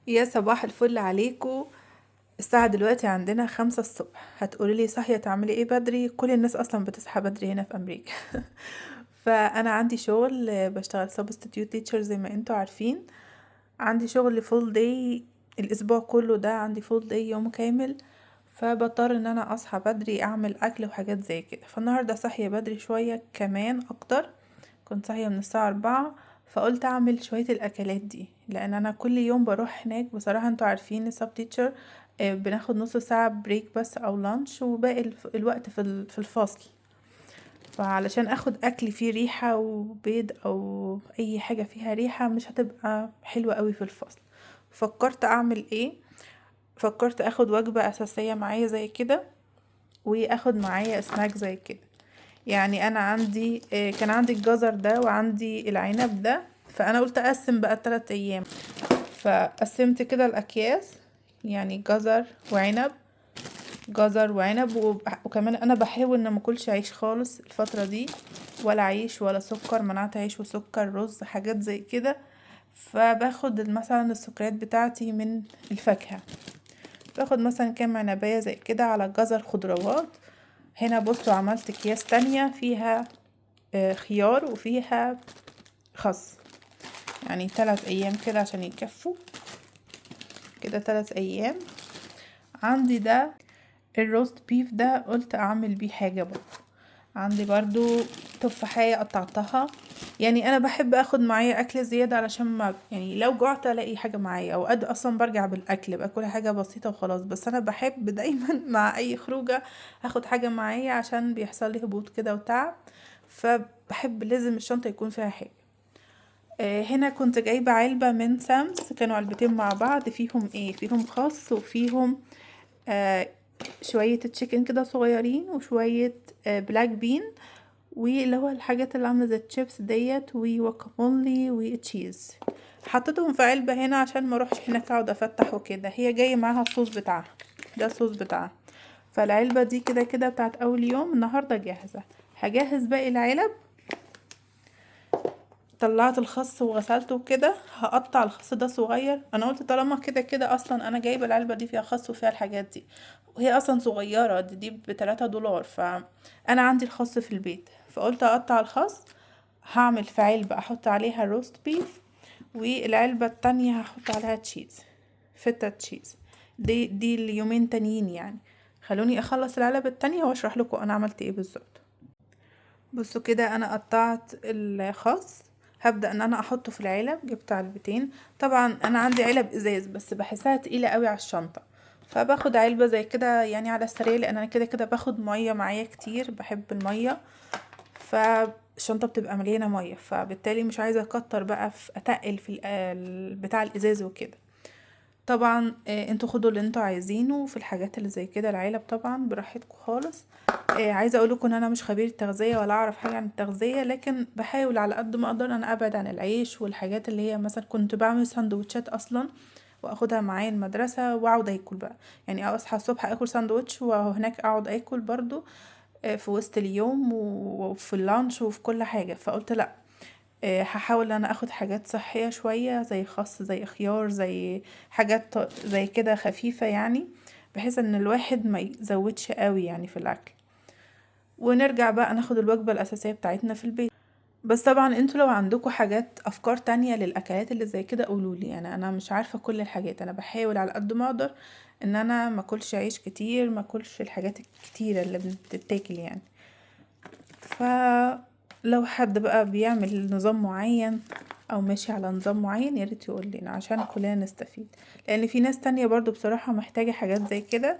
يا صباح الفل عليكم. الساعة دلوقتي عندنا 5 الصبح. هتقولي لي صاحية تعملي ايه بدري؟ كل الناس اصلا بتصحى بدري هنا في امريكا. فانا عندي شغل، بشتغل substitute teacher زي ما انتوا عارفين. عندي شغل full day الاسبوع كله، ده عندي full day يوم كامل، فبضطر ان انا اصحى بدري اعمل اكل وحاجات زي كده. فالنهارده صاحية بدري شوية كمان اكتر، كنت صاحية من الساعة 4، فقلت اعمل شوية الاكلات دي لان انا كل يوم بروح هناك. بصراحة انتوا عارفين ال sub teacher بناخد نص ساعة break بس او lunch، وباقي الوقت في الفصل. فعلشان اخد اكل فيه ريحة وبيض او اي حاجة فيها ريحة مش هتبقى حلوة قوي في الفصل. فكرت اعمل ايه؟ فكرت اخد وجبة اساسية معايا زي كده، واخد معايا سناك زي كده. يعني انا عندي، كان عندي الجزر ده وعندي العنب ده، فانا قلت اقسم بقى التلات ايام، فقسمت كده الاكياس، يعني جزر وعنب، جزر وعنب. وكمان انا بحاول ان ما اكلش عيش خالص الفترة دي، ولا عيش ولا سكر، منعت عيش وسكر رز حاجات زي كده. فباخد مثلا السكريات بتاعتي من الفاكهة، باخد مثلا كام عنباية زي كده على جزر خضروات. هنا بصوا عملت اكياس تانية فيها، خيار وفيها خس، يعني 3 ايام كده عشان يكفوا كده 3 ايام. عندي ده ال roast beef ده قلت اعمل بيه حاجة برضو. عندي برضو تفاحية قطعتها، يعني انا بحب اخد معايا اكل زيادة علشان ما لو جعت الاقي حاجة معايا، اوقات اصلا برجع بالاكل باكل حاجة بسيطة وخلاص، بس انا بحب دايما مع اي خروجة اخد حاجة معايا عشان بيحصل لي هبوط كده وتعب، فبحب لازم الشنطة يكون فيها حاجة. هنا كنت جايبة علبة من سامز، كانوا علبتين مع بعض، فيهم ايه؟ فيهم خس وفيهم، شوية chicken كده صغيرين، وشوية، black bean، واللي هو الحاجات اللي عاملة زي الشيبس ديت، وواكامولي و cheese. حطيتهم في علبة هنا عشان ما اروحش هناك اقعد افتح وكده. هي جاية معاها الصوص بتاعها، ده الصوص بتاعها. فالعلبة دي كده كده بتاعت اول يوم، النهاردة جاهزة. هجهز باقي العلب. طلعت الخس وغسلته وكده، هقطع الخس ده صغير. انا قلت طالما كده كده اصلا انا جايبه العلبه دي فيها خس وفيها الحاجات دي، وهي اصلا صغيره، دي بتلاتة دولار، فانا عندي الخس في البيت، فقلت اقطع الخس. هعمل في علبه احط عليها ال roast beef، والعلبه التانية هحط عليها cheese، feta cheese. دي اليومين تانيين يعني. خلوني اخلص العلبه التانية واشرح لكم انا عملت ايه بالظبط. بصوا كده انا قطعت الخس، هبدأ ان انا احطه في العلب. جبت علبتين، طبعا انا عندي علب ازاز بس بحسها تقيلة قوي على الشنطة، فباخد علبة زي كده يعني على السريع، لان انا كده كده باخد مية معايا كتير، بحب المية، فالشنطة بتبقى مليانة مية، فبالتالي مش عايزة اكتر بقى في اتقل في بتاع الازاز وكده. طبعا، انتوا خدوا اللي انتوا عايزينه في الحاجات اللي زي كده، العلب طبعا براحتكم خالص. عايزه اقول لكم ان انا مش خبيره تغذيه ولا اعرف حاجه عن التغذيه، لكن بحاول على قد ما اقدر انا ابعد عن العيش والحاجات اللي هي مثلا كنت بعمل سندوتشات اصلا واخدها معايا المدرسه واقعد اكل بقى، يعني اصحى الصبح اكل سندوتش وهناك اقعد اكل برضو، في وسط اليوم وفي اللانش وفي كل حاجه. فقلت لا، هحاول ان انا اخد حاجات صحية شوية، زي خس، زي خيار، زي حاجات زي كده خفيفة يعني، بحيث ان الواحد ما يزودش قوي في الاكل. ونرجع بقى ناخد الوجبة الاساسية بتاعتنا في البيت. بس طبعا انتوا لو عندكم حاجات افكار تانية للاكلات اللي زي كده قولولي، انا مش عارفة كل الحاجات، انا بحاول على قد ما اقدر ان انا ما اكلش عيش كتير، ما اكلش الحاجات الكتيرة اللي بتتاكل. فلو حد بقى بيعمل نظام معين او ماشي على نظام معين يا ريت يقول لنا عشان كلنا نستفيد، لان في ناس تانية برضو بصراحة محتاجة حاجات زي كده.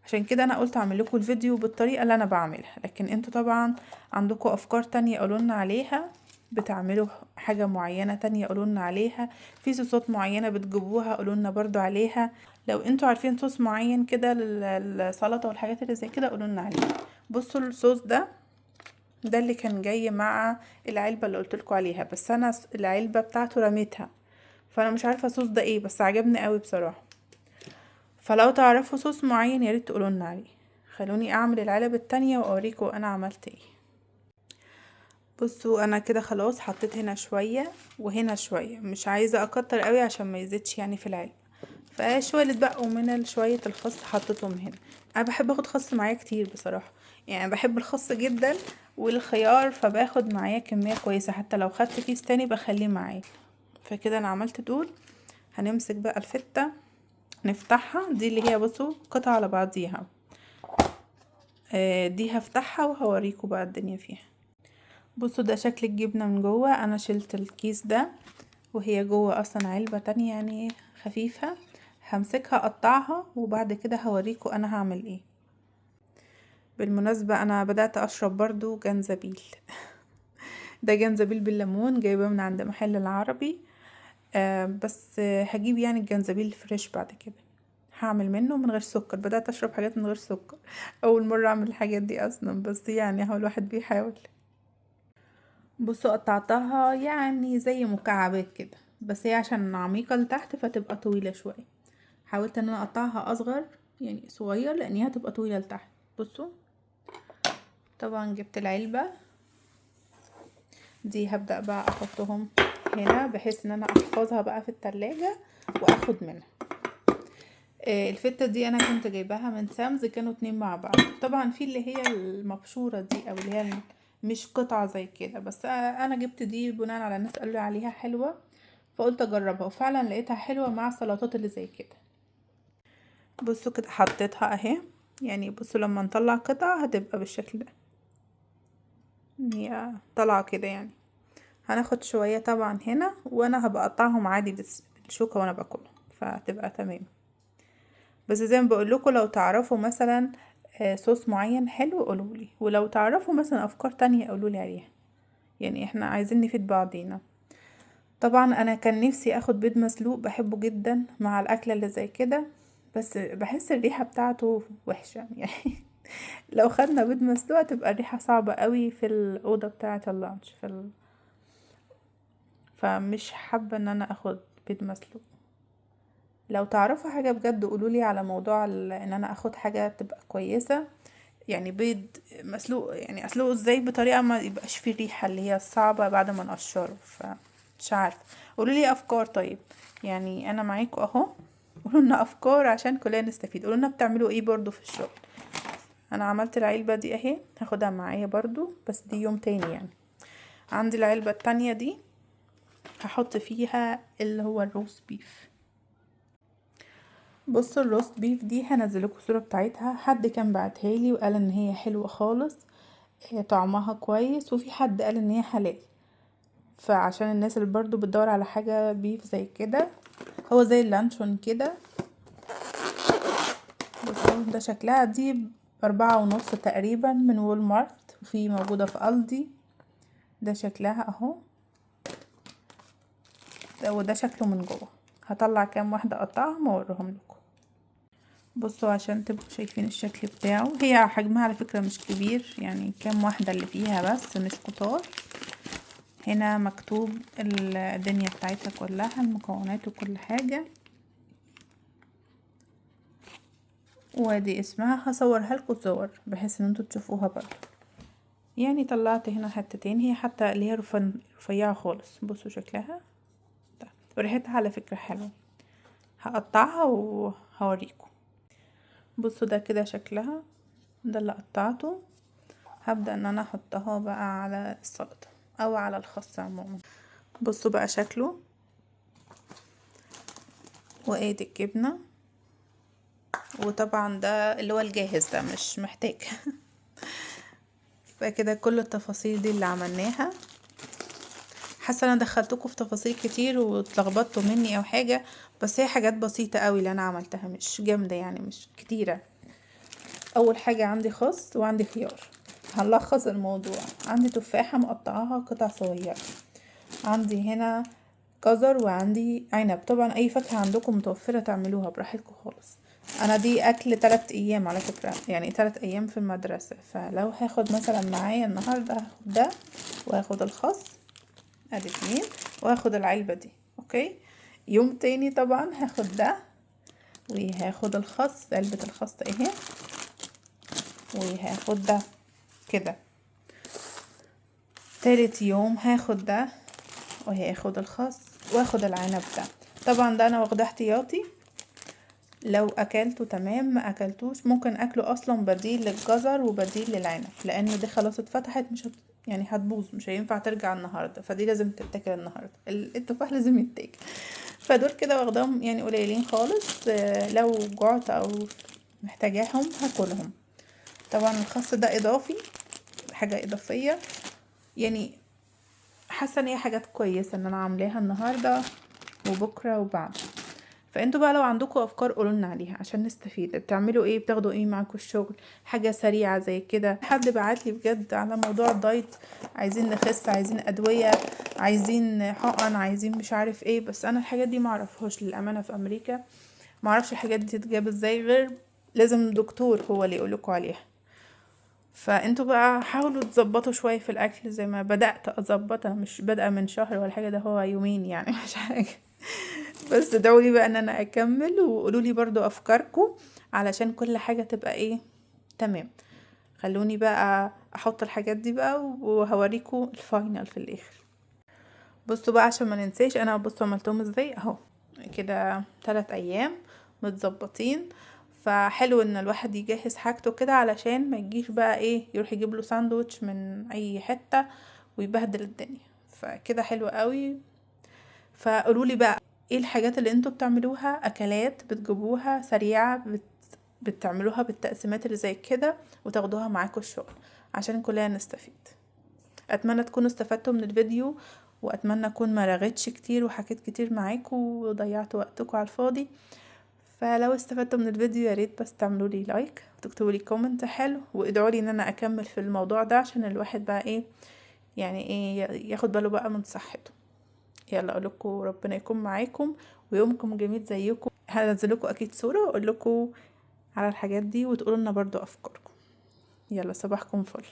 عشان كده انا قلت اعمل لكم الفيديو بالطريقة اللي انا بعملها، لكن انتوا طبعا عندكم افكار تانية قولوا لنا عليها، بتعملوا حاجة معينة تانية قولوا لنا عليها، في صوصات معينة بتجيبوها قولوا لنا برضو عليها. لو انتوا عارفين صوص معين كده للسلطة والحاجات اللي زي كده قولوا لنا عليها. بصوا الصوص ده اللي كان جاي مع العلبة اللي قلت لكم عليها، بس انا العلبة بتاعته رميتها، فانا مش عارفة الصوص ده ايه، بس عجبني قوي بصراحة. فلو تعرفوا صوص معين يا ريت تقولوا لنا عليه. خلوني اعمل العلب التانية واوريكم انا عملت ايه. بصوا انا كده خلاص حطيت هنا شوية وهنا شوية، مش عايزة اكتر قوي عشان ما يزيدش يعني في العلبة. فشوية اللي اتبقوا من شوية الخس حطيتهم هنا. انا بحب اخد خس معايا كتير بصراحة، يعني بحب الخس جدا والخيار، فباخد معايا كمية كويسة، حتى لو خدت كيس تاني بخليه معايا. فكده انا عملت دول. هنمسك بقى الفتة نفتحها، دي اللي هي بصوا قطعة على بعضيها، دي هفتحها وهوريكم بقى الدنيا فيها. بصوا ده شكل الجبنة من جوه، انا شلت الكيس ده وهي جوه اصلا علبة تانية يعني خفيفة. همسكها اقطعها وبعد كده هوريكم انا هعمل ايه. بالمناسبة انا بدأت اشرب برضو جنزبيل ده جنزبيل بالليمون جايباه من عند محل العربي، بس هجيب يعني الجنزبيل فريش بعد كده، هعمل منه من غير سكر. بدأت اشرب حاجات من غير سكر، اول مرة اعمل الحاجات دي اصلا، بس يعني هو الواحد بيحاول. بصوا قطعتها يعني زي مكعبات كده، بس هي عشان عميقة لتحت فتبقى طويلة شوية. حاولت ان انا اقطعها اصغر يعني صغير لان هي هتبقى طويلة لتحت. بصوا طبعا جبت العلبة دي، هبدأ بقى احطهم هنا بحيث ان انا احفظها بقى في التلاجة واخد منها. الفتة دي انا كنت جايباها من سامز، كانوا 2 مع بعض. طبعا في اللي هي المبشورة دي او اللي هي مش قطعة زي كده، بس انا جبت دي بناء على الناس قالوا لي عليها حلوة، فقلت اجربها، وفعلا لقيتها حلوة مع السلطات اللي زي كده. بصوا كده حطيتها اهي، يعني بصوا لما نطلع قطعة هتبقى بالشكل ده، هي طالعة كده يعني. هناخد شوية طبعا هنا، وانا هبقى اقطعهم عادي بالشوكة وانا باكلهم، فتبقى تمام. بس زي ما بقول لكم لو تعرفوا مثلا، صوص معين حلو قولولي، ولو تعرفوا مثلا افكار تانية قولولي عليها، يعني احنا عايزين نفيد بعضينا. طبعا انا كان نفسي اخد بيض مسلوق، بحبه جدا مع الاكلة اللي زي كده، بس بحس الريحة بتاعته وحشة يعني لو خدنا بيض مسلوق هتبقى الريحة صعبة قوي في الأوضة بتاعة اللانش، فمش حابة ان انا اخد بيض مسلوق. لو تعرفوا حاجة بجد قولولي على موضوع ان انا اخد حاجة تبقى كويسة، يعني بيض مسلوق، يعني اسلقه ازاي بطريقة ما يبقاش فيه الريحة اللي هي الصعبة بعد ما نقشره، فمش عارفة. قولولي افكار طيب، يعني انا معاكم اهو، قولوا لنا افكار عشان كلنا نستفيد. قولوا لنا بتعملوا ايه برضو في الشغل. انا عملت العلبة دي اهي، هاخدها معايا برضو، بس دي يوم تاني يعني. عندي العلبة التانية دي هحط فيها اللي هو ال roast beef. بصوا ال roast beef دي هنزلكوا الصورة بتاعتها، حد كان بعتها لي وقال ان هي حلوة خالص، طعمها كويس، وفي حد قال ان هي حلال، فعشان الناس اللي برضو بتدور على حاجة beef زي كده، هو زي اللانشون كده. بصوا ده شكلها، دي 4.5 تقريبا من وول مارت، وفي موجودة في ألدي. ده شكلها اهو، وده شكله من جوه. هطلع كام واحدة اقطعهم واوريهم لكم. بصوا عشان تبقوا شايفين الشكل بتاعه، هي حجمها على فكرة مش كبير، يعني كام واحدة اللي فيها بس مش كتار. هنا مكتوب الدنيا بتاعتها كلها، المكونات وكل حاجة، وادي اسمها. هصورها لكم صور بحيث ان انتوا تشوفوها برضو. يعني طلعت هنا حتتين، هي حتى اللي هي رفيعة خالص. بصوا شكلها ده، وريحتها على فكرة حلوة. هقطعها وهوريكم. بصوا ده كده شكلها، ده اللي قطعته. هبدأ ان انا احطها بقى على السلطة او على الخس عموما. بصوا بقى شكله، وادي الجبنة، وطبعا ده اللي هو الجاهز ده مش محتاج. يبقى كده كل التفاصيل دي اللي عملناها. حاسه انا دخلتكم في تفاصيل كتير واتلخبطتوا مني او حاجه، بس هي حاجات بسيطه قوي اللي انا عملتها، مش جامده يعني، مش كتيره. اول حاجه عندي خس وعندي خيار، هنلخص الموضوع. عندي تفاحه مقطعاها قطع صغيره، عندي هنا جزر، وعندي عنب. طبعا اي فاكهه عندكم متوفره تعملوها براحتكم خالص. انا دي اكل 3 ايام على فكره، يعني 3 ايام في المدرسه، فلو هاخد مثلا معايا النهارده هاخد ده وهاخد الخس ادي 2، وهاخد العلبه دي. okay، يوم تاني طبعا هاخد ده وهاخد الخس، علبه الخس اهي، وهاخد ده كده. تالت يوم هاخد ده وهاخد الخس واخد العنب ده. طبعا ده انا واخده احتياطي، لو اكلته تمام، ما اكلتوش ممكن اكله اصلا بديل للجزر وبديل للعنب، لان دي خلاص اتفتحت، مش يعني هتبوظ، مش هينفع ترجع النهارده، فدي لازم تتاكل النهارده. التفاح لازم يتاكل. فدول كده واخداهم يعني قليلين خالص، لو جعت او محتاجاهم هاكلهم. طبعا الخس ده اضافي، حاجة اضافية، يعني حاسه ان هي حاجات كويسة ان انا عاملاها النهارده وبكره وبعده. فانتوا بقى لو عندكم افكار قولوا لنا عليها عشان نستفيد. بتعملوا ايه؟ بتاخدوا ايه معاكم الشغل؟ حاجة سريعة زي كده. حد بعت لي بجد على موضوع الدايت، عايزين نخس، عايزين ادوية، عايزين حقن، عايزين مش عارف ايه، بس انا الحاجات دي معرفهاش للامانة. في امريكا معرفش الحاجات دي تتجاب ازاي، غير لازم دكتور هو اللي يقولكوا عليها. فانتوا بقى حاولوا تظبطوا شوية في الاكل زي ما بدات اظبط، انا مش بادئه من شهر ولا حاجة، ده هو يومين يعني مش حاجة. بس ادعوا لي بقى ان انا اكمل، وقولوا لي برضو افكاركم علشان كل حاجة تبقى ايه تمام. خلوني بقى احط الحاجات دي بقى وهوريكم ال final في الاخر. بصوا بقى عشان ما ننساش، انا بصوا عملتهم ازاي اهو كده، 3 ايام متظبطين. فحلو ان الواحد يجهز حاجته كده علشان ما يجيش بقى ايه يروح يجيب له ساندوتش من اي حتة ويبهدل الدنيا. فكده حلو قوي. فقولوا لي بقى ايه الحاجات اللي انتوا بتعملوها، اكلات بتجيبوها سريعة بتعملوها بالتقسيمات اللي زي كده وتاخدوها معاكم الشغل عشان كلنا نستفيد. اتمنى تكونوا استفدتوا من الفيديو، واتمنى اكون ما رغيتش كتير وحكيت كتير معاكم وضيعت وقتكم على الفاضي. فلو استفدتوا من الفيديو يا ريت بس تعملوا لي like وتكتبوا لي comment حلو، وادعوا لي ان انا اكمل في الموضوع ده عشان الواحد بقى ايه يعني ايه ياخد باله بقى من صحته. يلا اقول لكم ربنا يكون معاكم ويومكم جميل زيكم. هنزل لكم اكيد صوره واقول لكم على الحاجات دي وتقولوا لنا برضو افكاركم. يلا صباحكم فل.